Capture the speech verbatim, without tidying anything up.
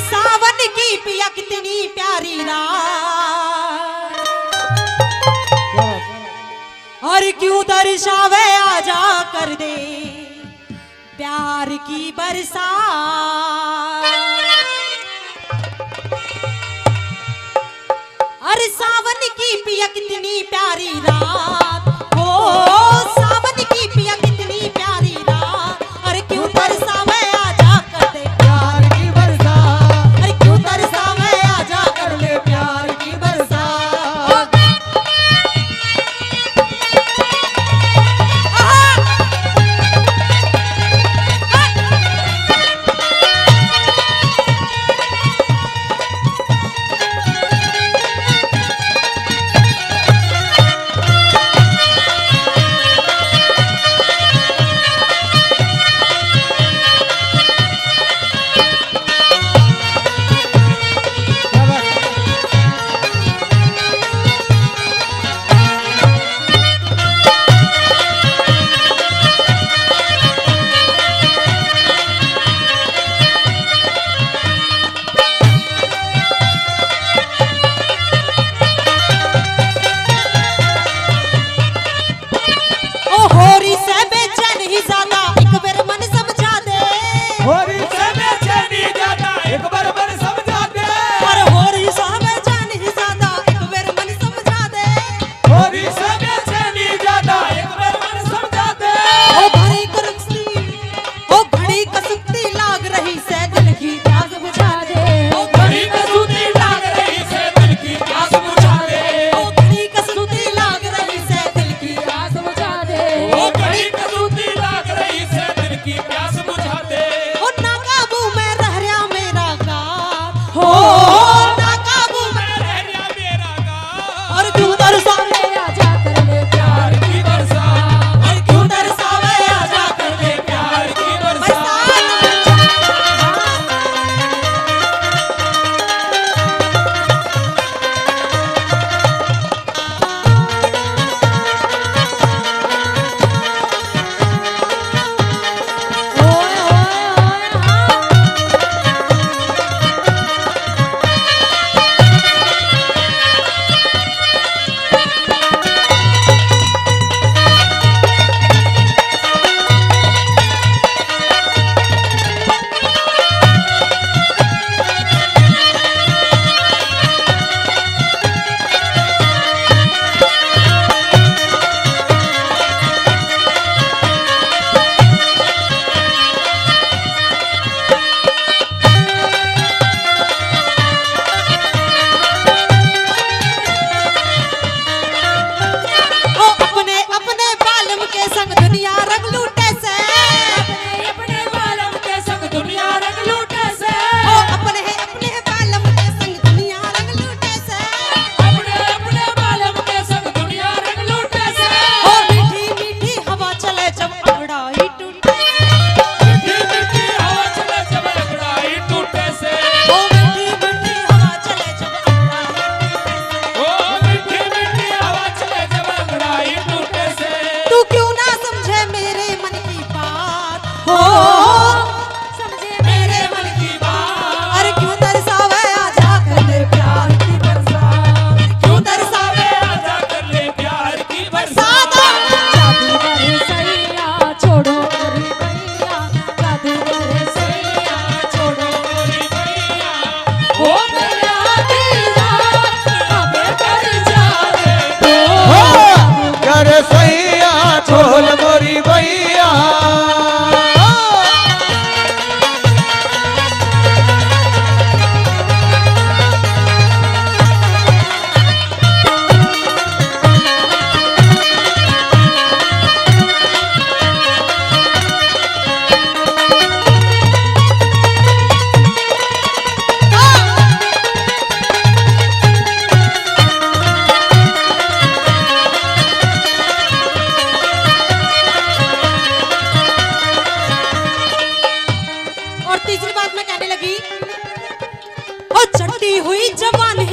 सावन की पिया कितनी प्यारी रात, और क्यों दर्शावे आजा कर दे प्यार की बरसात। अरे सावन की पिया कितनी प्यारी रात, ओ सावन की पिया कितनी प्यारी रात, अरे क्यों तरसावे आजा कर दे प्यार की बरसात, अरे क्यों तरसावे आजा कर दे प्यार की बरसात। ओ होरी से बेचैन ही ज्यादा, एक बेर मन समझा दे। होरी से बेचैन ही ज्यादा, एक बार मन समझा दे। अरे होरी से बेचैन ही ज्यादा, एक बेर मन समझा दे। होरी से बेचैन ही ज्यादा, एक बार मन समझा दे। ओ घड़ी करस्ती, ओ घड़ी कसुती लाग रही से दिल की प्यास बुझा दे। ओ घड़ी कसुती लाग रही से दिल की प्यास बुझा दे। ओ घड़ी कसुती लाग रही से दिल की प्यास बुझा दे। ओ घड़ी कसुती लाग रही से दिल की प्यास बुझा दे। ओ ना काबू में रह रहा मेरा गाल, हो ना काबू में रह रहा मेरा गाल। और क्यों तरसावे आजा कर ले प्यार की बरसात, और क्यों तरसावे आजा कर ले प्यार की बरसात। ओ अपने, अपने बालम के संग दुनिया रंग लूटे से। अपने, अपने बालम के संग दुनिया रंग लूटे से। ओ अपने, अपने बालम के संग दुनिया रंग लूटे से। अपने, अपने बालम के संग दुनिया रंग लूटे से। ओ मीठी, मीठी हवा चले जब अंगड़ाई टूटे। मीठी मीठी हवा चले जब अंगड़ाई टूटे से। ओ मीठी मीठी हवा चले जब अंगड़ाई टूटे से। ओ मीठी मीठी हवा चले जब अंगड़ाई टूटे से। तू क्यों ना समझे मेरे मन की बात, हो समझे मेरे मन की बात। अरे क्यों तरसावे आजा कर ले प्यार की बरसात, क्यों तरसावे आजा कर ले प्यार की बरसात। जादू करे सैया, छोड़ो मोरी मैया, जादू करे सैया, छोड़ो मोरी मैया। ओ मेरा दिल अबे कर जा रे। ओ कर सैया, छोड़ मोरी मैया। और तीसरी बात मैं कहने लगी, ओ चढ़ती हुई जवानी